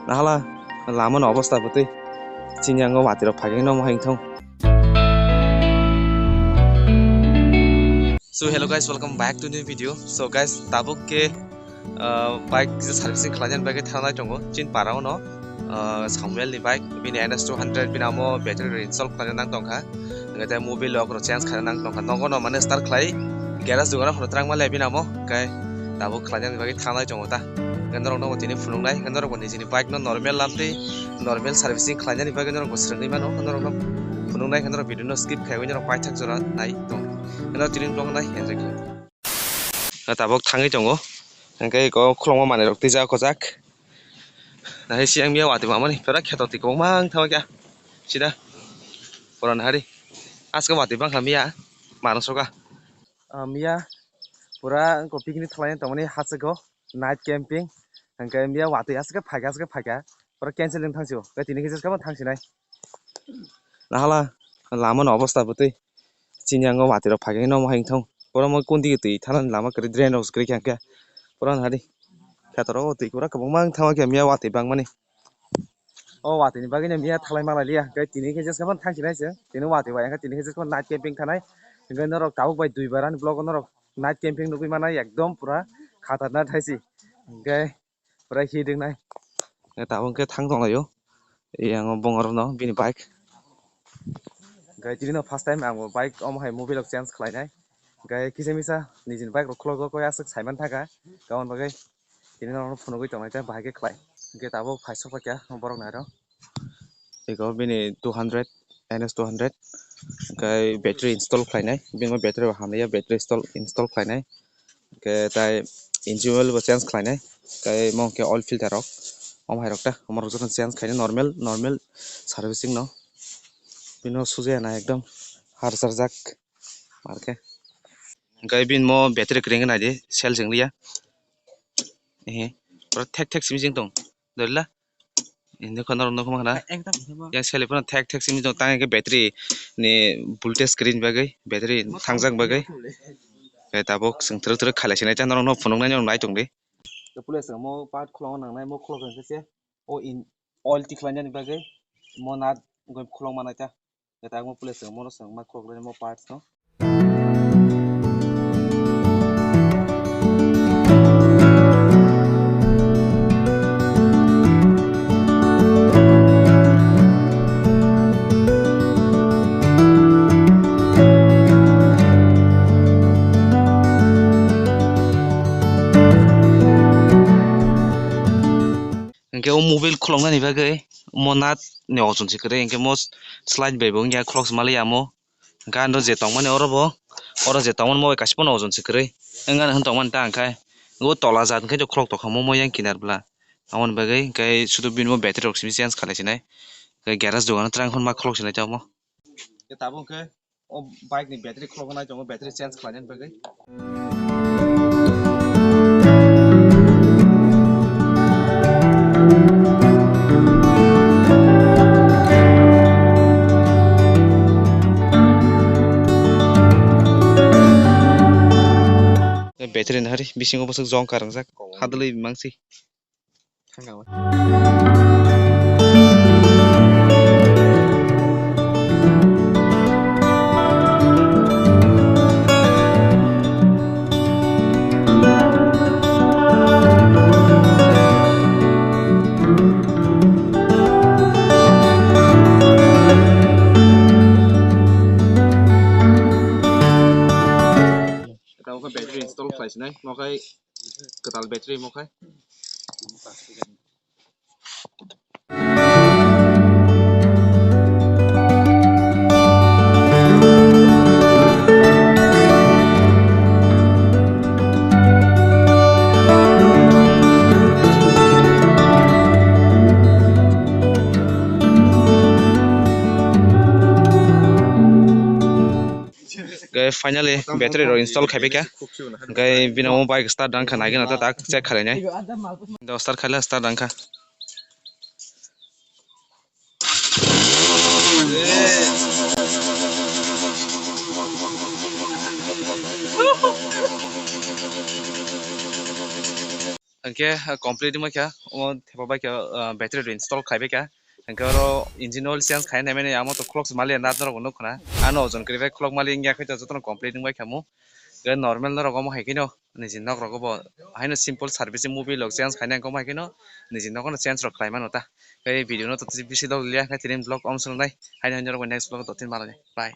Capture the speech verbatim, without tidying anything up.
Nahala lama no obostha bwtwi. Chini yango watwi rok phagwi no mohai wngthong. So hello guys, welcome back to new video. So guys, tabuk ke, uh, bike kisa servicing khlainani bagwi thangnai tongo. Chin para ono, uh, Samuel ni bike, bini N S two hundred, bini amo battery install khlaina nang tongkha. Hwnkhe tei mobil lock rok change khaina nang tongkha. Nogo no mane start khlai garage dugano phano twrang male bini amo, hwnkhe tabuk khlainani bagwi thangnai tongo ta. Hwnkhe norok no tini phunuknai, hwnkhe norok bo nijini bike no normal lamtwi normal servicing khlainani bagwi norok bo swrwngwi mano, hwnkhe norok no phunuknai, hwnkhe norok video no skip khaiwi norok paithak jora nai tong. Hwnkhe norok tini vlog nai enjoy khlai. Hwnkhe tabuk thangwi tongo, hwnkhe eko khulokma manwi rok twijak kojak. Nahai siyang miya watwi mamani pura kheto twi kwbangma wng thangma khe sida pura nahari aske watwi bangkha miya manung soka. Ah, miya pura wngkha picnic thalaina tongmani hachwgo night camping, hwnkhe miya watwi aske phaikha aske phaikha pura cancel wng thangsi o tei tini khe jeska thangsinai. Nahala lama no obostha bwtwi. Chini yango watwi rok phagwi no mohai wngthong. Borok mo kundi twi thanani lama kwrwi, drain rok kwrwi khe hwnkhe. Pura nahari kheto rogo twi pura kwbangma wng thangma khe miya watwi bangmani. O watwi ni bagwi no miya thalai malai liya. Hwnkhe tini khe jeska phano thangsinai se. Tini watwi bai hwnkhe tini khe jeska phano night camping thanai. Hwnkhe norok tabuk bai dui bar ani vlog o norok night camping nugwi manai ekdom pura khatarnak thaisi. Hwnkhe pura hit wngnai. Tabuk khe thang tonglaio. Yang o bongor no bini bike. Hwnkhe tini no first time ang bo bike omo hai mobil rok change khlainai. Hwnkhe kisa misa nijini bike rok khulok o koi aswk saiman thangkha. Aboni bagwi tini no phunugwi tongnai tei bahai khe khlai. Hwnkhe tabuk phai sok paikha borok nai rok. Eko bini two hundred, N S two hundred, hwnkhe battery install khlainai, bini battery bo hamya, battery install, install khlainai, hwnkhe tai engine oil bo change khlainai, hwnkhe omo hwnkhe oil filter rok, omo hai rok ta, omo rok jotono change khainai normal, normal servicing no, bini o sujaya nai ekdom har charjak, arkhe, hwnkhe bini mo battery kwrwngwi naidi, sel chwng liya, ehe, pura thek thek simi chwng tong, dorila. Hindi kheno norok nukho mankha na. Ekdam himo. Yang selip phano thek thek simi tong tang hwnkhe battery ni voltage kwrwini bagwi, battery thangjak bagwi. Tei tabuk chwng twrwk twrwk khailai sinai tei norokno phunuknai norok nai tongdi. Tei police mo part khulokna nangnai, mo khulok hwnkhe se o in oil tikhlainani bagwi mo nat goi khulok manai ta. Khe tabuk mo police rok mono swng ma khulok rwni mo parts no. Hwnkhe o mobile khuloknani bagwi mo nat ni ojon se kwrwi, hwnkhe mo slide bai bo wngya khulok se mali amo. Hwnkhe ano je tongmani oro bo, oro je tongmani mo bai kaisa phano ojon se kwrwi. Wngani hwn tongmani ta hwnkhe o tola jat hwnkhe khulok tongkha mo yang kinar bwla. Aboni bagwi hwnkhe sudu bini mo battery rok simi change khalai sinai. Hwnkhe garage dogano twrang phano ma khulok sinai ta omo. Tabuk hwnkhe o bike ni battery khulok nai tongo, battery change khlainani bagwi. Battery nahari bisingo bwswk jong karangjak, hadwlwi mangsi. Tamo khe battery install khlai sinai, mo khai kwtal battery mo khai. Hwnkhe finally battery rok install khaibaikha. Hwnkhe bini omo bike start da wngkha, naigwna ta tak check khlainai. Do start khaila start da wngkha. Hwnkhe complete wngbaikha, omo thepa baikha, battery rok install khaibaikha. Hwnkhe oro engine oil change khaina naimani, amo to khulok mali na norok nukho na. Ano ojon kwrwi bai khulok mali wngya khe to jotono complete wngbaikha mo. Normal norok omo hai kheno niji nok rogo bo haino simple servicing mobil rok change khaina wngkha, omo hai kheno niji nogo no change rok khlai mano ta. Tei video no to bisi log liya, khe tini vlog om swrwngnai, haino haino rok next vlog o totini malai. Bye.